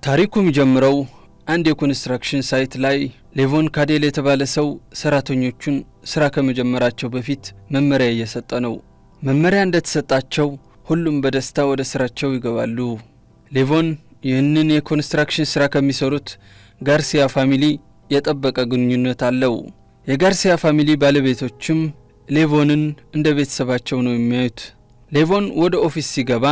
ታሪኩ የሚጀምረው አንድ የ construction site ላይ ሌቮን ካዴል የተባለ ሰው ሰራተኞቹን ስራ ከመጀመራቸው በፊት መመሪያ እየሰጠ ነው። መመሪያ እንደተሰጣቸው ሁሉም በደስታ ወደ ስራቸው ይገባሉ። ሌቮን ይህንን የ construction ስራ ከሚሰሩት ጋርሲያ family የጠበቀ ግንኙነት አለው። የጋርሲያ family ባለቤቶችም ሌቮንን እንደ ቤተሰባቸው ነው የሚያዩት። ሌቮን ወደ office ሲገባ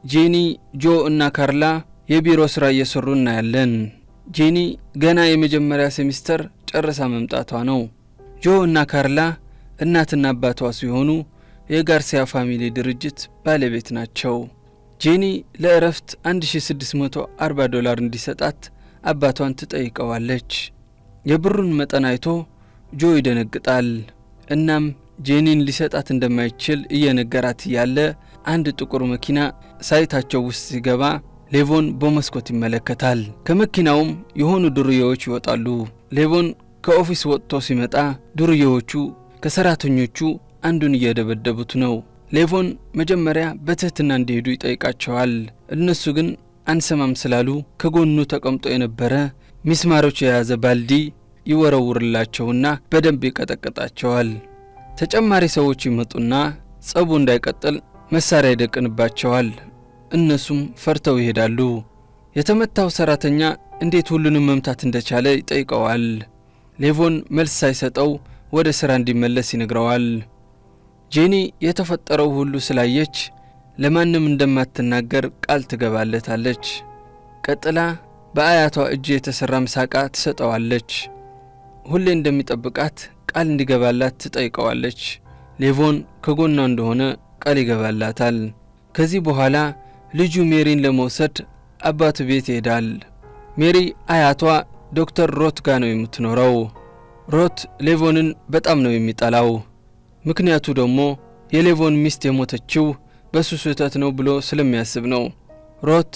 ጄኒ፣ ጆ እና ካርላ የቢሮ ስራ እየሰሩ እናያለን። ጄኒ ገና የመጀመሪያ ሴሚስተር ጨርሳ መምጣቷ ነው። ጆ እና ካርላ እናትና አባቷ ሲሆኑ የጋርሲያ family ድርጅት ባለቤት ናቸው። ጄኒ ለእረፍት 1640 ዶላር እንዲሰጣት አባቷን ትጠይቀዋለች። የብሩን መጠን አይቶ ጆ ይደነግጣል። እናም ጄኒን ሊሰጣት እንደማይችል እየነገራት እያለ አንድ ጥቁር መኪና site ኣቸው ውስጥ ሲገባ ሌቮን በመስኮት ይመለከታል። ከመኪናውም የሆኑ ዱርዬዎች ይወጣሉ። ሌቮን ከ office ወጥቶ ሲመጣ ዱርዬዎቹ ከሰራተኞቹ አንዱን እየደበደቡት ነው። ሌቮን መጀመሪያ በትህትና እንዲሄዱ ይጠይቃቸዋል። እነሱ ግን አንሰማም ስላሉ ከጎኑ ተቀምጦ የነበረ ሚስማሮች የያዘ ባልዲ ይወረውርላቸውና በደንብ ይቀጠቅጣቸዋል። ተጨማሪ ሰዎች ይመጡና ጸቡ እንዳይቀጥል መሳሪያ ይደቅንባቸዋል። እነሱም ፈርተው ይሄዳሉ። የተመታው ሰራተኛ እንዴት ሁሉንም መምታት እንደቻለ ይጠይቀዋል። ሌቮን መልስ ሳይሰጠው ወደ ስራ እንዲመለስ ይነግረዋል። ጄኒ የተፈጠረው ሁሉ ስላየች ለማንም እንደማትናገር ቃል ትገባለታለች። ቀጥላ በአያቷ እጅ የተሰራ ምሳቃ ትሰጠዋለች። ሁሌ እንደሚጠብቃት ቃል እንዲገባላት ትጠይቀዋለች። ሌቮን ከጎኗ እንደሆነ ቃል ይገባላታል። ከዚህ በኋላ ልጁ ሜሪን ለመውሰድ አባቱ ቤት ይሄዳል። ሜሪ አያቷ ዶክተር ሮት ጋ ነው የምትኖረው። ሮት ሌቮንን በጣም ነው የሚጠላው። ምክንያቱ ደግሞ የሌቮን ሚስት የሞተችው በሱ ስህተት ነው ብሎ ስለሚያስብ ነው። ሮት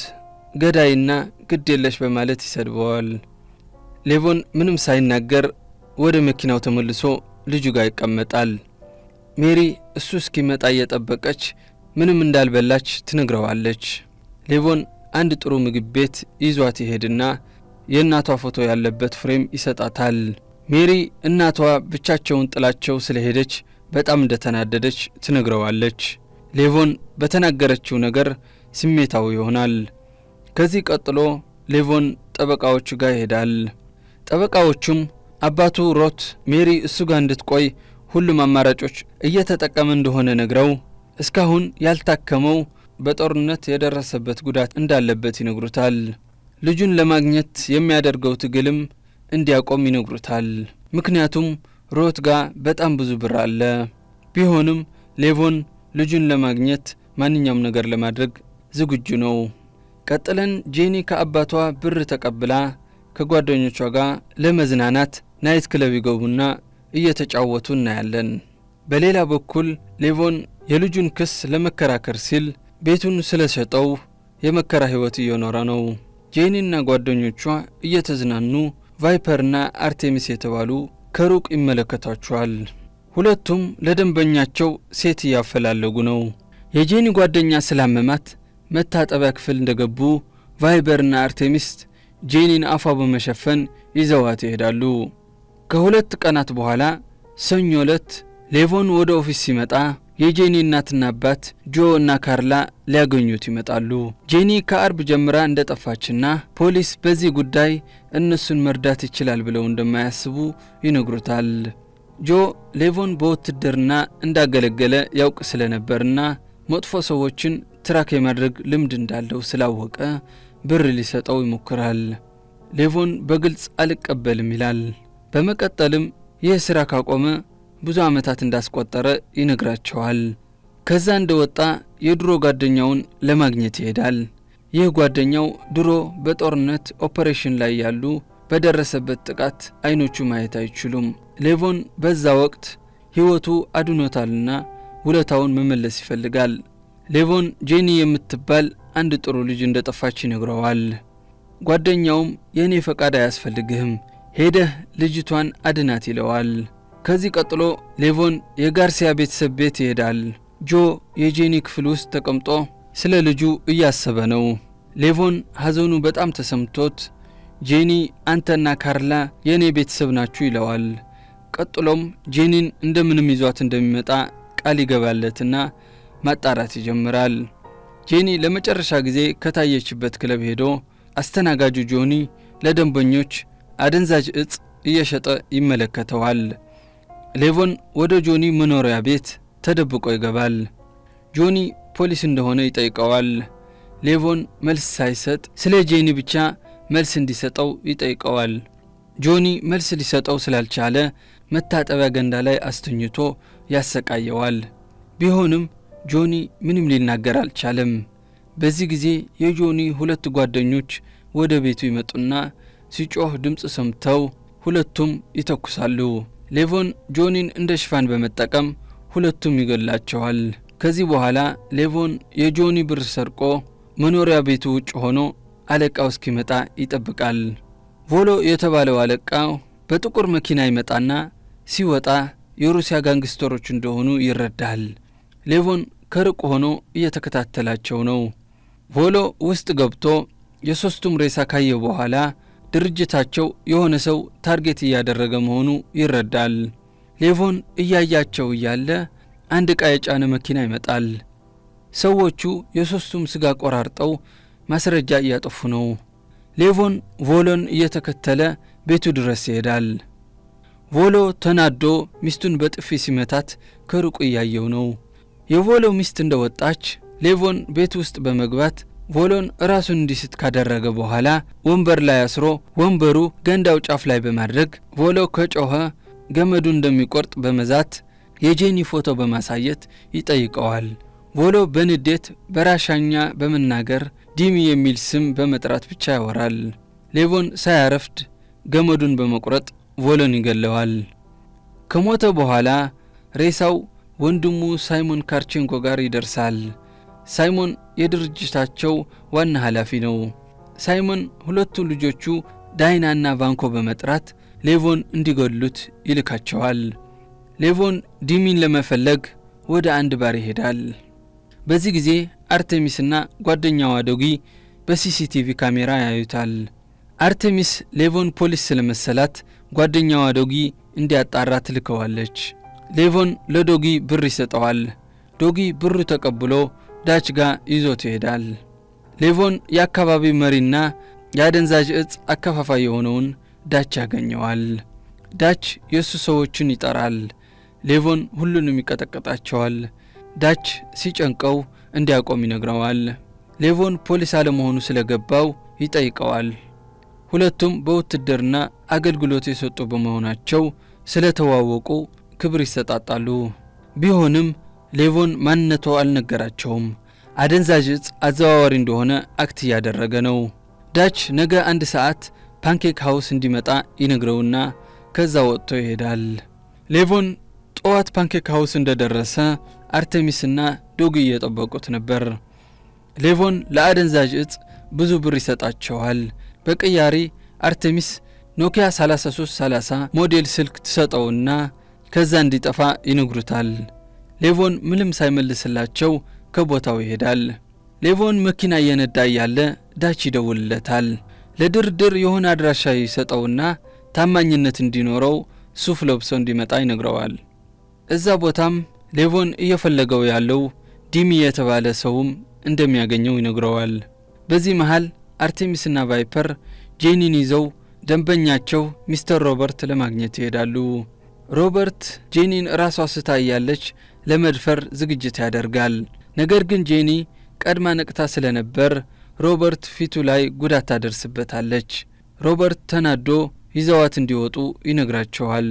ገዳይና ግድ የለሽ በማለት ይሰድበዋል። ሌቮን ምንም ሳይናገር ወደ መኪናው ተመልሶ ልጁ ጋር ይቀመጣል። ሜሪ እሱ እስኪመጣ እየጠበቀች ምንም እንዳልበላች ትነግረዋለች። ሌቮን አንድ ጥሩ ምግብ ቤት ይዟት ይሄድና የእናቷ ፎቶ ያለበት frame ይሰጣታል። ሜሪ እናቷ ብቻቸውን ጥላቸው ስለሄደች በጣም እንደተናደደች ትነግረዋለች። ሌቮን በተናገረችው ነገር ስሜታዊ ይሆናል። ከዚህ ቀጥሎ ሌቮን ጠበቃዎቹ ጋር ይሄዳል። ጠበቃዎቹም አባቱ ሮት ሜሪ እሱ ጋር እንድትቆይ ሁሉም አማራጮች እየተጠቀመ እንደሆነ ነግረው እስካሁን ያልታከመው በጦርነት የደረሰበት ጉዳት እንዳለበት ይነግሩታል። ልጁን ለማግኘት የሚያደርገው ትግልም እንዲያቆም ይነግሩታል። ምክንያቱም ሮት ጋር በጣም ብዙ ብር አለ። ቢሆንም ሌቮን ልጁን ለማግኘት ማንኛውም ነገር ለማድረግ ዝግጁ ነው። ቀጥለን ጄኒ ከአባቷ ብር ተቀብላ ከጓደኞቿ ጋር ለመዝናናት night club ይገቡና እየተጫወቱ እናያለን። በሌላ በኩል ሌቮን የልጁን ክስ ለመከራከር ሲል ቤቱን ስለሸጠው የመከራ ሕይወት እየኖረ ነው። ጄኒና ጓደኞቿ እየተዝናኑ ቫይፐርና አርቴሚስ የተባሉ ከሩቅ ይመለከቷቸዋል። ሁለቱም ለደንበኛቸው ሴት እያፈላለጉ ነው። የጄኒ ጓደኛ ስላመማት መታጠቢያ ክፍል እንደገቡ ቫይበርና አርቴሚስ ጄኒን አፏ በመሸፈን ይዘዋት ይሄዳሉ። ከ2 ቀናት በኋላ ሰኞ ዕለት ሌቮን ወደ office ሲመጣ የጄኒ እናትና አባት ጆ እና ካርላ ሊያገኙት ይመጣሉ። ጄኒ ከአርብ ጀምራ እንደጠፋችና ፖሊስ በዚህ ጉዳይ እነሱን መርዳት ይችላል ብለው እንደማያስቡ ይነግሩታል። ጆ ሌቮን በውትድርና እንዳገለገለ ያውቅ ስለነበርና መጥፎ ሰዎችን track የማድረግ ልምድ እንዳለው ስላወቀ ብር ሊሰጠው ይሞክራል። ሌቮን በግልጽ አልቀበልም ይላል። በመቀጠልም ይህ ስራ ካቆመ ብዙ ዓመታት እንዳስቆጠረ ይነግራቸዋል። ከዛ እንደወጣ የድሮ ጓደኛውን ለማግኘት ይሄዳል። ይህ ጓደኛው ድሮ በጦርነት ኦፐሬሽን ላይ ያሉ በደረሰበት ጥቃት አይኖቹ ማየት አይችሉም። ሌቮን በዛ ወቅት ሕይወቱ አድኖታልና ውለታውን መመለስ ይፈልጋል። ሌቮን ጄኒ የምትባል አንድ ጥሩ ልጅ እንደጠፋች ይነግረዋል። ጓደኛውም የእኔ ፈቃድ አያስፈልግህም፣ ሄደህ ልጅቷን አድናት ይለዋል። ከዚህ ቀጥሎ ሌቮን የጋርሲያ ቤተሰብ ቤት ይሄዳል። ጆ የጄኒ ክፍል ውስጥ ተቀምጦ ስለ ልጁ እያሰበ ነው። ሌቮን ሐዘኑ በጣም ተሰምቶት ጄኒ አንተና ካርላ የእኔ ቤተሰብ ናችሁ ይለዋል። ቀጥሎም ጄኒን እንደምንም ይዟት እንደሚመጣ ቃል ይገባለትና ማጣራት ይጀምራል። ጄኒ ለመጨረሻ ጊዜ ከታየችበት ክለብ ሄዶ አስተናጋጁ ጆኒ ለደንበኞች አደንዛዥ እጽ እየሸጠ ይመለከተዋል። ሌቮን ወደ ጆኒ መኖሪያ ቤት ተደብቆ ይገባል። ጆኒ ፖሊስ እንደሆነ ይጠይቀዋል። ሌቮን መልስ ሳይሰጥ ስለ ጄኒ ብቻ መልስ እንዲሰጠው ይጠይቀዋል። ጆኒ መልስ ሊሰጠው ስላልቻለ መታጠቢያ ገንዳ ላይ አስተኝቶ ያሰቃየዋል። ቢሆንም ጆኒ ምንም ሊናገር አልቻለም። በዚህ ጊዜ የጆኒ ሁለት ጓደኞች ወደ ቤቱ ይመጡና ሲጮህ ድምፅ ሰምተው ሁለቱም ይተኩሳሉ። ሌቮን ጆኒን እንደ ሽፋን በመጠቀም ሁለቱም ይገላቸዋል። ከዚህ በኋላ ሌቮን የጆኒ ብር ሰርቆ መኖሪያ ቤቱ ውጭ ሆኖ አለቃው እስኪመጣ ይጠብቃል። ቮሎ የተባለው አለቃው በጥቁር መኪና ይመጣና ሲወጣ የሩሲያ ጋንግስተሮች እንደሆኑ ይረዳል። ሌቮን ከሩቅ ሆኖ እየተከታተላቸው ነው። ቮሎ ውስጥ ገብቶ የሦስቱም ሬሳ ካየ በኋላ ድርጅታቸው የሆነ ሰው target እያደረገ መሆኑ ይረዳል። ሌቮን እያያቸው እያለ አንድ ዕቃ የጫነ መኪና ይመጣል። ሰዎቹ የሦስቱም ስጋ ቆራርጠው ማስረጃ እያጠፉ ነው። ሌቮን ቮሎን እየተከተለ ቤቱ ድረስ ይሄዳል። ቮሎ ተናዶ ሚስቱን በጥፊ ሲመታት ከሩቁ እያየው ነው። የቮሎ ሚስት እንደወጣች ሌቮን ቤት ውስጥ በመግባት ቮሎን ራሱን እንዲስት ካደረገ በኋላ ወንበር ላይ አስሮ ወንበሩ ገንዳው ጫፍ ላይ በማድረግ ቮሎ ከጮኸ ገመዱ እንደሚቆርጥ በመዛት የጄኒ ፎቶ በማሳየት ይጠይቀዋል። ቮሎ በንዴት በራሻኛ በመናገር ዲሚ የሚል ስም በመጥራት ብቻ ያወራል። ሌቮን ሳያረፍድ ገመዱን በመቁረጥ ቮሎን ይገለዋል። ከሞተ በኋላ ሬሳው ወንድሙ ሳይሞን ካርቼንኮ ጋር ይደርሳል። ሳይሞን የድርጅታቸው ዋና ኃላፊ ነው። ሳይሞን ሁለቱ ልጆቹ ዳይናና ቫንኮ በመጥራት ሌቮን እንዲገድሉት ይልካቸዋል። ሌቮን ዲሚን ለመፈለግ ወደ አንድ ባር ይሄዳል። በዚህ ጊዜ አርቴሚስና ጓደኛዋ ዶጊ በ CCTV ካሜራ ያዩታል። አርቴሚስ ሌቮን ፖሊስ ስለመሰላት ጓደኛዋ ዶጊ እንዲያጣራ ትልከዋለች። ሌቮን ለዶጊ ብር ይሰጠዋል። ዶጊ ብሩ ተቀብሎ ዳች ጋር ይዞት ይሄዳል። ሌቮን የአካባቢው መሪና የአደንዛዥ እጽ አከፋፋይ የሆነውን ዳች ያገኘዋል። ዳች የእሱ ሰዎችን ይጠራል። ሌቮን ሁሉንም ይቀጠቅጣቸዋል። ዳች ሲጨንቀው እንዲያቆም ይነግረዋል። ሌቮን ፖሊስ አለመሆኑ ስለገባው ይጠይቀዋል። ሁለቱም በውትድርና አገልግሎት የሰጡ በመሆናቸው ስለተዋወቁ ክብር ይሰጣጣሉ። ቢሆንም ሌቮን ማንነቱ አልነገራቸውም። አደንዛዥ እጽ አዘዋዋሪ እንደሆነ act እያደረገ ነው። ዳች ነገ 1 ሰዓት ፓንኬክ ሃውስ እንዲመጣ ይነግረውና ከዛ ወጥቶ ይሄዳል። ሌቮን ጠዋት ፓንኬክ ሃውስ እንደደረሰ አርቴሚስና ዶጊ እየጠበቁት ነበር። ሌቮን ለአደንዛዥ እጽ ብዙ ብር ይሰጣቸዋል። በቅያሪ አርቴሚስ ኖኪያ 3330 ሞዴል ስልክ ትሰጠውና ከዛ እንዲጠፋ ይነግሩታል። ሌቮን ምንም ሳይመልስላቸው ከቦታው ይሄዳል። ሌቮን መኪና እየነዳ እያለ ዳች ይደውልለታል። ለድርድር የሆነ አድራሻ ይሰጠውና ታማኝነት እንዲኖረው ሱፍ ለብሶ እንዲመጣ ይነግረዋል። እዛ ቦታም ሌቮን እየፈለገው ያለው ዲሚ የተባለ ሰውም እንደሚያገኘው ይነግረዋል። በዚህ መሃል አርቴሚስና ቫይፐር ጄኒን ይዘው ደንበኛቸው ሚስተር ሮበርት ለማግኘት ይሄዳሉ። ሮበርት ጄኒን ራሷ ስታ እያለች ለመድፈር ዝግጅት ያደርጋል። ነገር ግን ጄኒ ቀድማ ነቅታ ስለነበር ሮበርት ፊቱ ላይ ጉዳት ታደርስበታለች። ሮበርት ተናዶ ይዘዋት እንዲወጡ ይነግራቸዋል።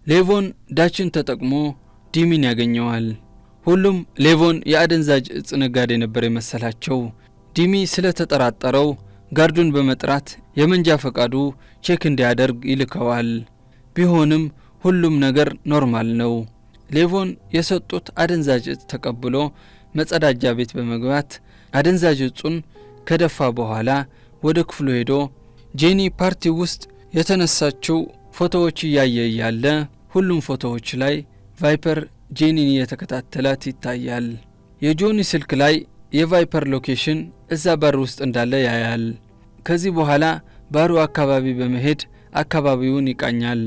ሌቮን ዳችን ተጠቅሞ ዲሚን ያገኘዋል። ሁሉም ሌቮን የአደንዛዥ እጽ ነጋዴ ነበር የመሰላቸው። ዲሚ ስለተጠራጠረው guard ኡን በመጥራት የመንጃ ፈቃዱ check እንዲያደርግ ይልከዋል። ቢሆንም ሁሉም ነገር normal ነው። ሌቮን የሰጡት አደንዛዥ እጽ ተቀብሎ መጸዳጃ ቤት በመግባት አደንዛዥ እጹን ከደፋ በኋላ ወደ ክፍሉ ሄዶ ጄኒ ፓርቲ ውስጥ የተነሳችው ፎቶዎች እያየ እያለ ሁሉም ፎቶዎች ላይ ቫይፐር ጄኒን እየተከታተላት ይታያል። የጆኒ ስልክ ላይ የቫይፐር location እዛ ባር ውስጥ እንዳለ ያያል። ከዚህ በኋላ ባሩ አካባቢ በመሄድ አካባቢውን ይቃኛል።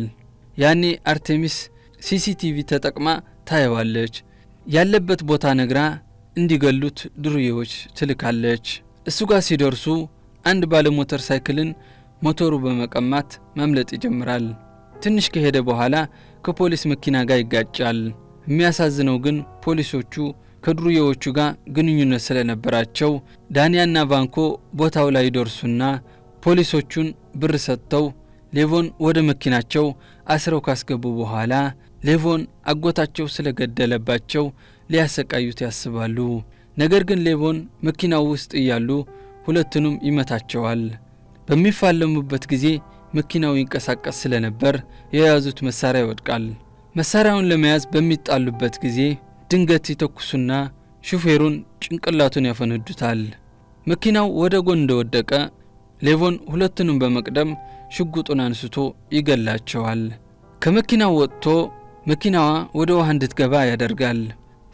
ያኔ አርቴሚስ CCTV ተጠቅማ ታየዋለች። ያለበት ቦታ ነግራ እንዲገሉት ዱርዬዎች ትልካለች። እሱ ጋር ሲደርሱ አንድ ባለ ሞተር ሳይክልን ሞተሩ በመቀማት ማምለጥ ይጀምራል። ትንሽ ከሄደ በኋላ ከፖሊስ መኪና ጋር ይጋጫል። የሚያሳዝነው ግን ፖሊሶቹ ከዱርዬዎቹ ጋር ግንኙነት ስለነበራቸው ዳንያና ቫንኮ ቦታው ላይ ይደርሱና ፖሊሶቹን ብር ሰጥተው ሌቮን ወደ መኪናቸው አስረው ካስገቡ በኋላ ሌቮን አጎታቸው ስለገደለባቸው ሊያሰቃዩት ያስባሉ። ነገር ግን ሌቮን መኪናው ውስጥ እያሉ ሁለቱንም ይመታቸዋል። በሚፋለሙበት ጊዜ መኪናው ይንቀሳቀስ ስለነበር የያዙት መሳሪያ ይወድቃል። መሳሪያውን ለመያዝ በሚጣሉበት ጊዜ ድንገት ይተኩሱና ሹፌሩን ጭንቅላቱን ያፈነዱታል። መኪናው ወደ ጎን እንደወደቀ ሌቮን ሁለቱንም በመቅደም ሽጉጡን አንስቶ ይገላቸዋል። ከመኪናው ወጥቶ መኪናዋ ወደ ውሃ እንድትገባ ያደርጋል።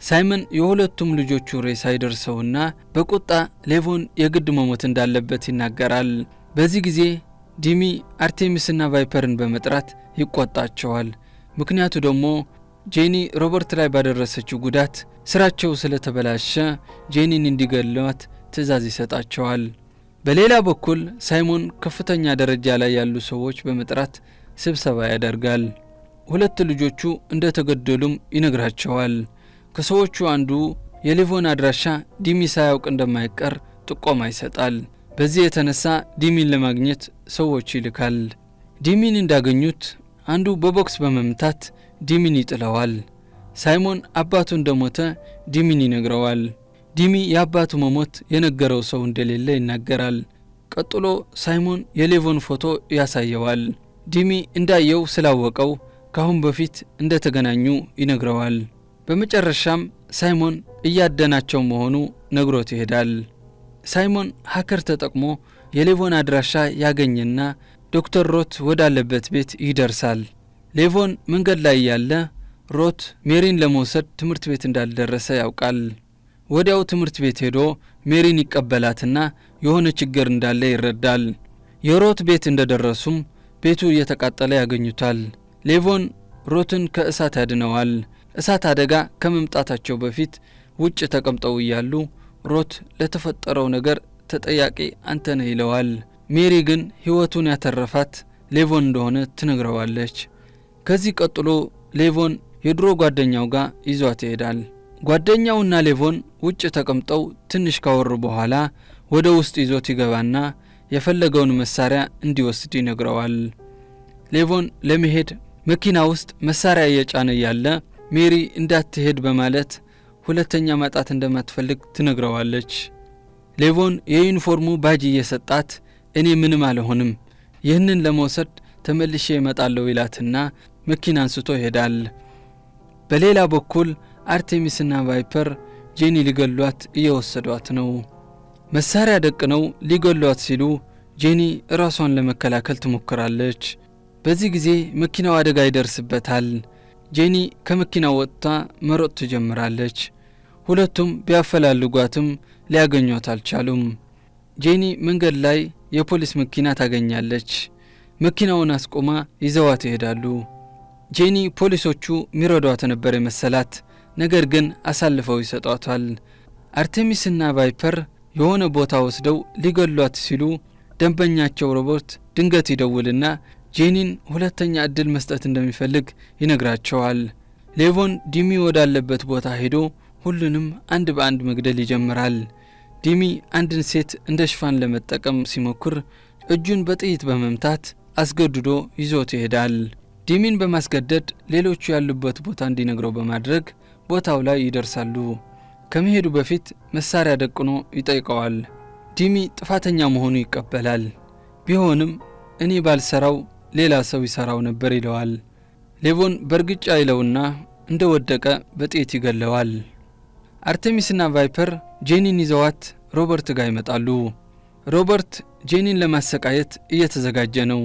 ሳይመን የሁለቱም ልጆቹ ሬሳ ይደርሰውና በቁጣ ሌቮን የግድ መሞት እንዳለበት ይናገራል። በዚህ ጊዜ ዲሚ አርቴሚስና ቫይፐርን በመጥራት ይቆጣቸዋል። ምክንያቱ ደግሞ ጄኒ ሮበርት ላይ ባደረሰችው ጉዳት ስራቸው ስለተበላሸ ጄኒን እንዲገሏት ትዕዛዝ ይሰጣቸዋል። በሌላ በኩል ሳይሞን ከፍተኛ ደረጃ ላይ ያሉ ሰዎች በመጥራት ስብሰባ ያደርጋል። ሁለት ልጆቹ እንደተገደሉም ይነግራቸዋል። ከሰዎቹ አንዱ የሌቮን አድራሻ ዲሚ ሳያውቅ እንደማይቀር ጥቆማ ይሰጣል። በዚህ የተነሳ ዲሚን ለማግኘት ሰዎች ይልካል። ዲሚን እንዳገኙት አንዱ በቦክስ በመምታት ዲሚን ይጥለዋል። ሳይሞን አባቱ እንደሞተ ዲሚን ይነግረዋል። ዲሚ የአባቱ መሞት የነገረው ሰው እንደሌለ ይናገራል። ቀጥሎ ሳይሞን የሌቮን ፎቶ ያሳየዋል። ዲሚ እንዳየው ስላወቀው ካሁን በፊት እንደተገናኙ ይነግረዋል። በመጨረሻም ሳይሞን እያደናቸው መሆኑ ነግሮት ይሄዳል። ሳይሞን hacker ተጠቅሞ የሌቮን አድራሻ ያገኘና ዶክተር ሮት ወዳለበት ቤት ይደርሳል። ሌቮን መንገድ ላይ ያለ ሮት ሜሪን ለመውሰድ ትምህርት ቤት እንዳልደረሰ ያውቃል። ወዲያው ትምህርት ቤት ሄዶ ሜሪን ይቀበላትና የሆነ ችግር እንዳለ ይረዳል። የሮት ቤት እንደደረሱም ቤቱ እየተቃጠለ ያገኙታል። ሌቮን ሮትን ከእሳት ያድነዋል። እሳት አደጋ ከመምጣታቸው በፊት ውጭ ተቀምጠው እያሉ ሮት ለተፈጠረው ነገር ተጠያቂ አንተ ነህ ይለዋል። ሜሪ ግን ሕይወቱን ያተረፋት ሌቮን እንደሆነ ትነግረዋለች። ከዚህ ቀጥሎ ሌቮን የድሮ ጓደኛው ጋር ይዟት ይሄዳል። ጓደኛውና ሌቮን ውጭ ተቀምጠው ትንሽ ካወሩ በኋላ ወደ ውስጥ ይዞት ይገባና የፈለገውን መሳሪያ እንዲወስድ ይነግረዋል። ሌቮን ለመሄድ መኪና ውስጥ መሳሪያ እየጫነ ያለ ሜሪ እንዳትሄድ በማለት ሁለተኛ ማጣት እንደማትፈልግ ትነግረዋለች። ሌቮን የዩኒፎርሙ ባጅ እየሰጣት እኔ ምንም አልሆንም፣ ይህንን ለመውሰድ ተመልሼ እመጣለሁ ይላትና መኪና አንስቶ ይሄዳል። በሌላ በኩል አርቴሚስና ቫይፐር ጄኒ ሊገሏት እየወሰዷት ነው። መሳሪያ ደቅነው ሊገሏት ሲሉ ጄኒ ራሷን ለመከላከል ትሞክራለች። በዚህ ጊዜ መኪናው አደጋ ይደርስበታል። ጄኒ ከመኪናው ወጥታ መሮጥ ትጀምራለች። ሁለቱም ቢያፈላልጓትም ሊያገኟት አልቻሉም። ጄኒ መንገድ ላይ የፖሊስ መኪና ታገኛለች። መኪናውን አስቆማ ይዘዋት ይሄዳሉ። ጄኒ ፖሊሶቹ ሚረዷት ነበር የመሰላት፣ ነገር ግን አሳልፈው ይሰጧታል። አርቴሚስና ቫይፐር የሆነ ቦታ ወስደው ሊገሏት ሲሉ ደንበኛቸው ሮበርት ድንገት ይደውልና ጄኒን ሁለተኛ እድል መስጠት እንደሚፈልግ ይነግራቸዋል። ሌቮን ዲሚ ወዳለበት ቦታ ሄዶ ሁሉንም አንድ በአንድ መግደል ይጀምራል። ዲሚ አንድን ሴት እንደ ሽፋን ለመጠቀም ሲሞክር እጁን በጥይት በመምታት አስገድዶ ይዞት ይሄዳል። ዲሚን በማስገደድ ሌሎቹ ያሉበት ቦታ እንዲነግረው በማድረግ ቦታው ላይ ይደርሳሉ። ከመሄዱ በፊት መሳሪያ ደቅኖ ይጠይቀዋል። ዲሚ ጥፋተኛ መሆኑ ይቀበላል። ቢሆንም እኔ ባልሰራው ሌላ ሰው ይሰራው ነበር ይለዋል። ሌቮን በእርግጫ ይለውና እንደወደቀ በጥይት ይገለዋል። አርቴሚስና ቫይፐር ጄኒን ይዘዋት ሮበርት ጋር ይመጣሉ። ሮበርት ጄኒን ለማሰቃየት እየተዘጋጀ ነው።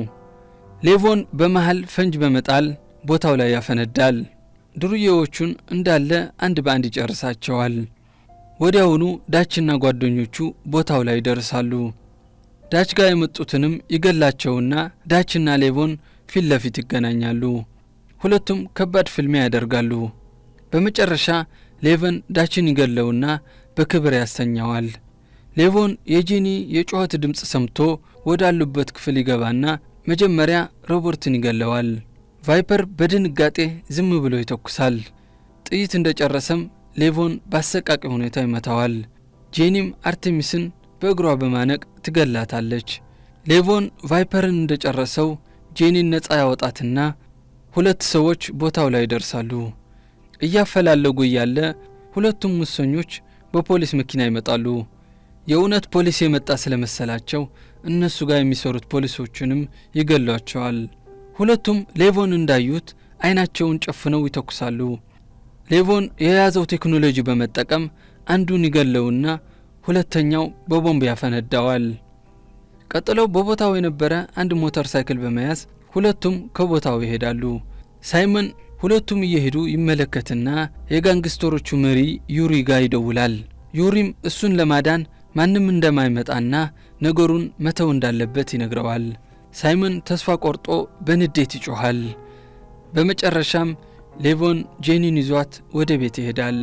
ሌቮን በመሃል ፈንጅ በመጣል ቦታው ላይ ያፈነዳል። ዱርዬዎቹን እንዳለ አንድ በአንድ ይጨርሳቸዋል። ወዲያውኑ ዳችና ጓደኞቹ ቦታው ላይ ይደርሳሉ። ዳች ጋር የመጡትንም ይገላቸውና ዳችና ሌቮን ፊት ለፊት ይገናኛሉ። ሁለቱም ከባድ ፍልሚያ ያደርጋሉ። በመጨረሻ ሌቨን ዳችን ይገለውና በክብር ያሰኘዋል። ሌቮን የጄኒ የጩኸት ድምፅ ሰምቶ ወዳሉበት ክፍል ይገባና መጀመሪያ ሮበርትን ይገለዋል። ቫይፐር በድንጋጤ ዝም ብሎ ይተኩሳል። ጥይት እንደጨረሰም ሌቮን በአሰቃቂ ሁኔታ ይመታዋል። ጄኒም አርቴሚስን በእግሯ በማነቅ ትገላታለች። ሌቮን ቫይፐርን እንደጨረሰው ጄኒን ነፃ ያወጣትና ሁለት ሰዎች ቦታው ላይ ይደርሳሉ። እያፈላለጉ እያለ ሁለቱም ሙሰኞች በፖሊስ መኪና ይመጣሉ። የእውነት ፖሊስ የመጣ ስለመሰላቸው እነሱ ጋር የሚሰሩት ፖሊሶቹንም ይገሏቸዋል። ሁለቱም ሌቮን እንዳዩት አይናቸውን ጨፍነው ይተኩሳሉ። ሌቮን የያዘው ቴክኖሎጂ በመጠቀም አንዱን ይገለውና ሁለተኛው በቦምብ ያፈነዳዋል። ቀጥለው በቦታው የነበረ አንድ ሞተር ሳይክል በመያዝ ሁለቱም ከቦታው ይሄዳሉ። ሳይመን ሁለቱም እየሄዱ ይመለከትና የ gangster ኦቹ መሪ ዩሪ ጋር ይደውላል። ዩሪም እሱን ለማዳን ማንም እንደማይመጣና ነገሩን መተው እንዳለበት ይነግረዋል። ሳይመን ተስፋ ቆርጦ በንዴት ይጮኻል። በመጨረሻም ሌቮን ጄኒን ይዟት ወደ ቤት ይሄዳል።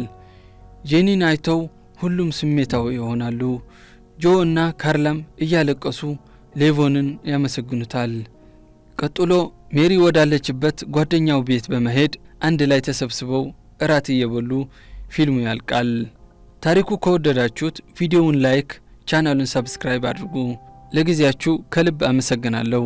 ጄኒን አይተው ሁሉም ስሜታዊ ይሆናሉ። ጆ እና ካርላም እያለቀሱ ሌቮንን ያመሰግኑታል። ቀጥሎ ሜሪ ወዳለችበት ጓደኛው ቤት በመሄድ አንድ ላይ ተሰብስበው እራት እየበሉ ፊልሙ ያልቃል። ታሪኩ ከወደዳችሁት ቪዲዮውን like፣ ቻናሉን subscribe አድርጉ። ለጊዜያችሁ ከልብ አመሰግናለሁ።